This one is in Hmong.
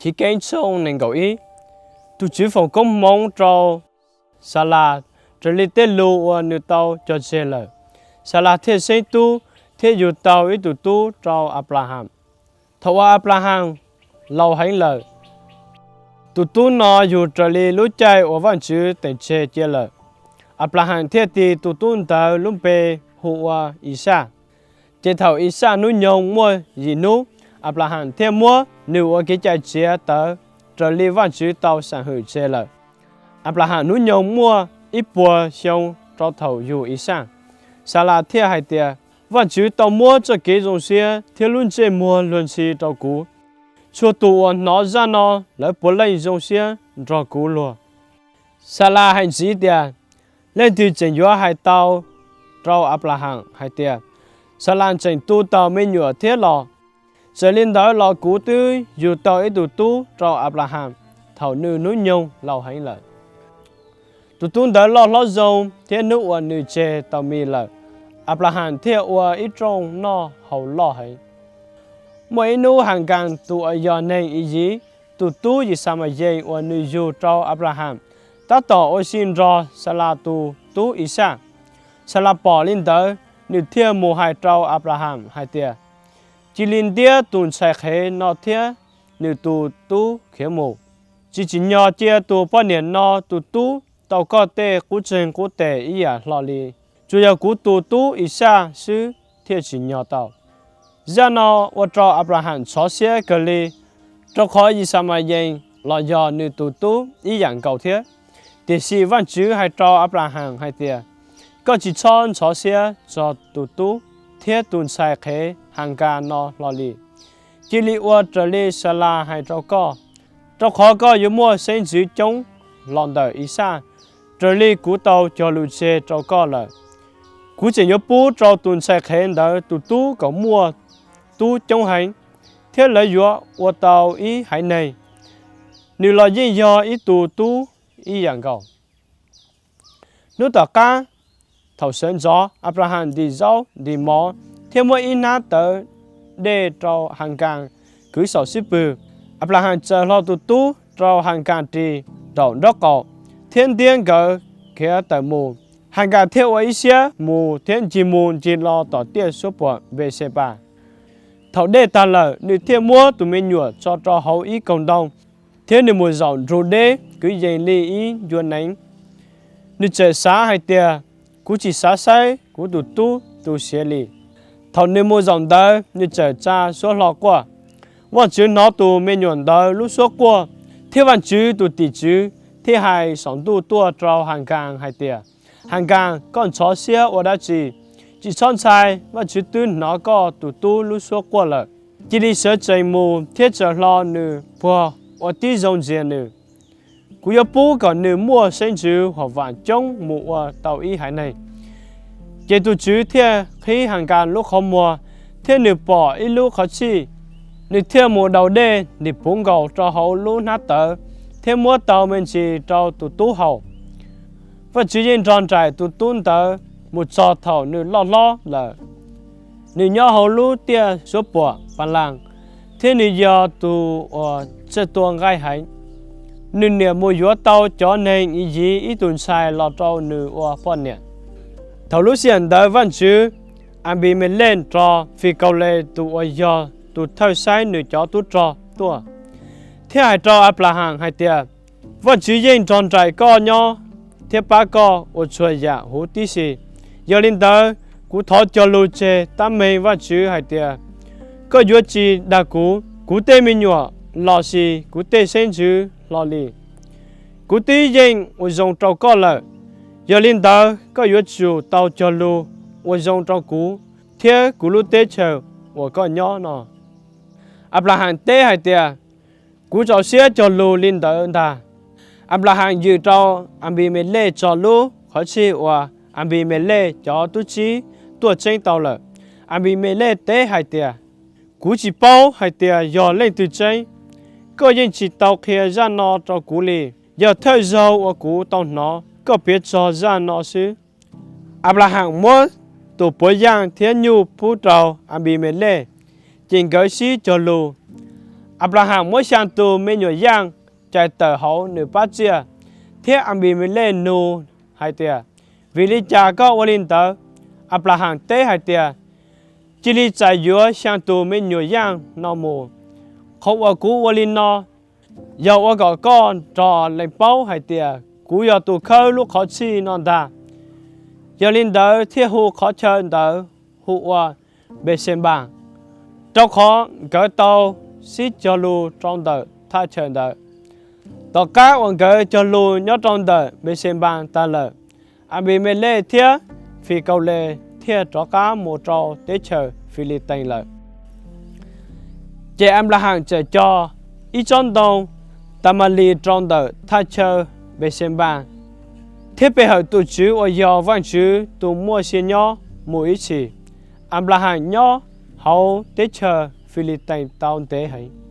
Chivkeeb tshooj nees nkaum ib. Tus Tswv foom koob hmoov rau Xalas raws li tej lus uas nws tau cog tseg lawm. Xalas thiaj seeb tub thiab yug tau ib tug tub rau Anplaham. Thaum uas Anplaham laus heev lawm, tus tub no yug raws li lub caij uas Vajtswv teem tseg cia lawm. Anplaham thiaj tis tus tub ntawd lub npe hu ua Ixaj. Ces thaum Ixaj hnub nyoog muaj yim hnub, Anplaham thiaj muab nws ua kev cai txiav tawv raws li Vajtswv tau sam hwm tseg lawm. Anplaham hnub nyoog muaj ib puas xyoo rau thaum yug Ixaj. Xalas thiaj hais tias, Vajtswv tau muab txoj kev zoo siab thiab lub ntsej muag luag ntxhi rau kuv. Txhua tus uas hnov zaj no, lawv puav leej zoo siab nrog kuv luag. Xalas hais ntxiv tias, Leej twg tseem yuav hais tau rau Anplaham hais tias, Xalas tseem tu tau me nyuam thiab los? Txawm li ntawd los kuv twb yug tau ib tug tub rau Anplaham thaum nws hnub nyoog laus heev lawm. Tus tub ntawd loj hlob zoo, thiab hnub uas nws tseg taus mis lawm, Anplaham thiaj ua ib rooj noj haus loj heev. Muaj ib hnub Hankas tus uas yog neeg Iziv tus tub Yixamayees uas nws yug rau Anplaham, tab tom ua si nrog Xalas tus tub Ixaj. Xalas pom li ntawd, nws thiaj mus hais rau Anplaham hais tias, Cia li ntiab tus ntxhais qhev no thiab nws tus tub khiav mus. Tsis tsim nyog cia tus poj niam no tus tub tau koj tej qub tseeg qub tes ib yam hlo li. Tsuas yog kuv tus tub Ixaj xwb thiaj tsim nyog tau. Zaj no ua rau Anplaham ntxhov siab kawg li, rau qhov Yixamayees los yog nws tus tub ib yam nkaus thiab. Tiam sis Vajtswv hais rau Anplaham hais tias, Koj tsis txhob ntxhov siab txog tus tub thiab tus ntxhais qhev Hankas no hlo li. Cia li ua raws li Xalas hais rau koj, rau qhov koj yuav muaj xeeb ntxwv coob los ntawm Ixaj, raws li kuv tau cog lus tseg rau koj lawm. Kuv tseem yuav pub rau tus ntxhais qhev ntawd tus tub kom muaj tub coob heev, thiab lawv yuav ua tau ib haiv neeg. Nws los yeej yog ib tug tub ib yam nkaus. Hnub tom qab, thaum sawv ntxov, Anplaham ntim zaub ntim mov thiab muab ib hnab tawv dej rau Hankas kwv saum xub pwg. Anplaham txawm hlo tus tub rau Hankas ris nraum nraub qaum thiab ntiab nkawd khiav tawm mus. Hankas thiaj ua ib siab mus thiab ncig mus ncig los tom tiaj suab puam Npexepas. Thaum dej tag lawm, nws thiaj muab tus me nyuam tso rau hauv ib kaug ntoo, thiab nws mus zaum nrug deb kwv yees li ib ncua neev. Nws txawm xav hais tias, Kuv tsis xav saib kuv tus tub tu siav li. Thaum nws mus zaum ntawd, nws txawm tsa suab hlo quaj. Vajtswv hnov tus me nyuam ntawd lub suab quaj, thiab Vajtswv tus tim tswv thiaj hais saum ntuj tuaj rau Hankas hais tias, Hankas, koj ntxhov siab ua dab tsi? Tsis txhob ntshai, Vajtswv twb hnov koj tus tub lub suab quaj lawm. Cia li sawv tsees mus thiab txawm hlo nws puag ua tib zoo ntxias nws. Kuv yuav pub kom nws muaj xeeb ntxwv hauv vam coob mus ua tau ib haiv neeg. Ces tus Tswv thiaj qhib Hankas lub qhov muag, thiab nws pom ib lub qhov txhij. Nws thiaj mus daus dej ntim puv nkaus rau hauv lub hnab tawv thiab muab tau me ntsis rau tus tub haus. Vajtswv yeej nrog nraim tus tub ntawd mus txog thaum nws loj hlob lawm. Nws nyob hauv lub tiaj suab puam Palas, thiab nws yog tus uas tsawg tua nqaij heev. Nws niam mus yuav tau cov neeg Iziv ib tug ntxhais los rau nws ua poj niam. Thaum lub sij hawm ntawd Vajtswv, Anpimelej nrog Fikaules tus uas yog tus thawj saib nws cov tub rog tuaj, thiab hais rau Anplaham hais tias, Vajtswv yeej nrog nraim koj nyob thiab pab koj ua txhua yam huv tib si. Yog li ntawd, kuv thov cog lus tseg tab meeg Vajtswv hais tias, koj yuav tsis dag kuv, kuv tej me nyuam lossis kuv tej xeeb ntxwv hlo li. Kuv twb yeej ua zoo rau koj lawm. Yog li ntawd, koj yuav tsum tau cog lus ua zoo rau kuv thiab kuv lub teb chaws uas koj nyob no. Anplaham teb hais tias, Kuv txaus siab cog lus li ntawd ntag. Anplaham yws rau Anpimelej txog lub qhov txhij uas Anpimelej cov tub txib tuaj tseeb tau lawm. Anpimelej teb hais tias, Kuv tsis paub hais tias yog leej twg tseeb. Koj yeej tsis tau qhia zaj no rau kuv li. Yog thawj zaug uas kuv tau hnov koj piav txog zaj no xwb. Anplaham muab tus puav yaj thiab nyuj pub rau Anpimelej, ces nkawd sib cog lus. Anplahas muab xyaa tus me nyuam yaaj cais tawm hauv nws pab txiaj, thiab Anpimelej nug hais tias, Vim li cas koj ua li ntawd? Anplahas teb hais tias, Cia li txais yuav xyaa tus me nyuam yaaj no mus. Qhov uas kuv ua li no yog ua kom koj nrog lees paub hais tias kuv yog tus khawb lub qhov txhij no ntag. Yog li ntawd thiaj hu qhov chaw ntawd hu ua Npesenpas, rau qhov nkawd tau sib cog lus rau ntawm thaj chaw ntawd. Tom qab uas nkawd cog lus nyob rau ntawm Npesenpas tas lawm, Anpimelej thiab Fikaules thiaj rov qab mus rau teb chaws Filitees lawm. Ces Anplahas txawm cog ib tsob ntoo Tamalis rau ntawm thaj chaw Npesenpas, thiab pe hawm tus TSWV uas yog Vajtswv tus muaj sia nyob mus ib txhis. Anplahas nyob hauv teb chaws Filitees tau ntev heev.